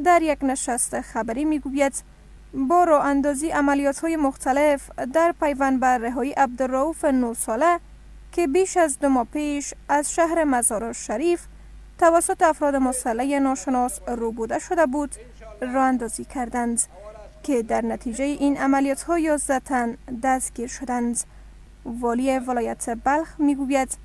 در یک نشست خبری میگوید با راه اندازی عملیات های مختلف در پیوند بر رهایی عبدالرؤوف 9 ساله که بیش از 2 ماه پیش از شهر مزار شریف توسط افراد مسلح ناشناس ربوده شده بود راه اندازی کردند که در نتیجه این عملیات ها 11 تن دستگیر شدند. والی ولایت بلخ میگوید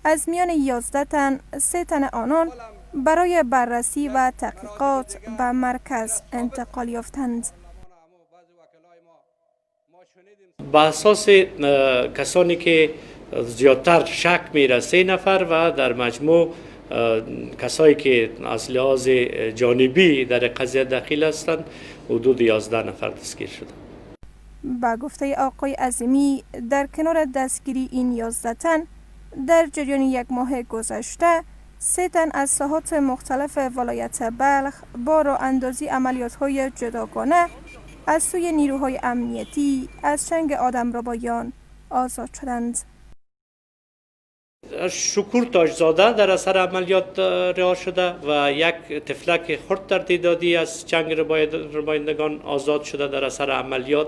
از میان 11 تن 3 تن آنان برای بررسی و تحقیقات به مرکز انتقال یافتند. با اساس کسانی که زیادتر شک میره 3 نفر و در مجموع کسایی که از لحاظ جانبی در قضیه دخیل هستند حدود 11 نفر دستگیر شدند. با گفته آقای عظیمی در کنار دستگیری این 11 تن در جریان یک ماه گذشته 3 تن از ساحات مختلف ولایت بلخ با راه اندازی عملیات‌های جداگانه از سوی نیروهای امنیتی از چنگ آدم ربایان آزاد شدند. شکور تاجزاده در اثر عملیات رها شده و یک طفلک خرد در تعدادی از چنگ ربایندگان آزاد شده در اثر عملیات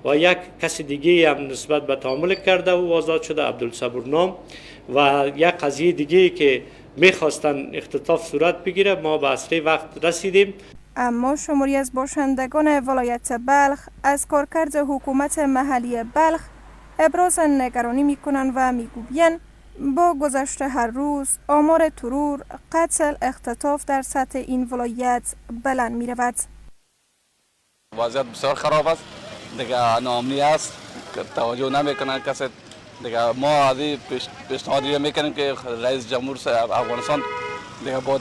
و یک کس دیگه هم نسبت به تعامل کرده و آزاد شده، عبدالصبور نام، و یک قضیه دیگه که میخواستن اختطاف صورت بگیره ما به اصلی وقت رسیدیم. اما شماری از باشندگان ولایت بلخ از کارکرد حکومت محلی بلخ ابراز نگرانی میکنند و میگویند با گذشت هر روز آمار ترور، قتل، اختطاف در سطح این ولایت بلند می رود. وضعیت بسیار خراب است، دیگه ناامنی است، توجه نمیکنن کسی. دیگه ما از این پیشنهاد میکنیم که رئیس جمهور افغانستان دیگه با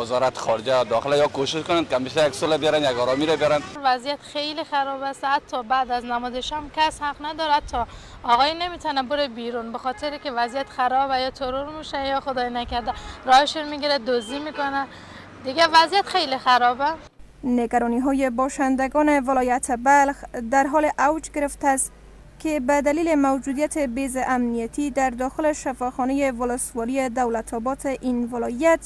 وزارت خارجه داخله یا کوشش کنند که همیشه یک صلح بیارن، یک آرامی را بیارن. وضعیت خیلی خراب است، حتی بعد از نماز شام کس حق نداره، حتی آقای نمیتونه بره بیرون به خاطر که وضعیت خرابه، یا ترور میشه یا خدای نکرده راهشون میگیره دزدی میکنه. دیگه وضعیت خیلی خرابه. نگرانی های باشندگان ولایت بلخ در حال اوج گرفته است که به دلیل موجودیت بیز امنیتی در داخل شفاخانه ولسوالی دولت آباد این ولایت،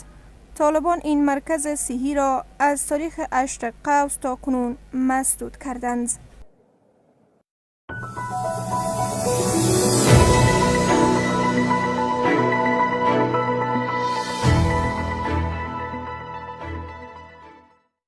طالبان این مرکز صحی را از تاریخ 8 قوس تا کنون مسدود کردند.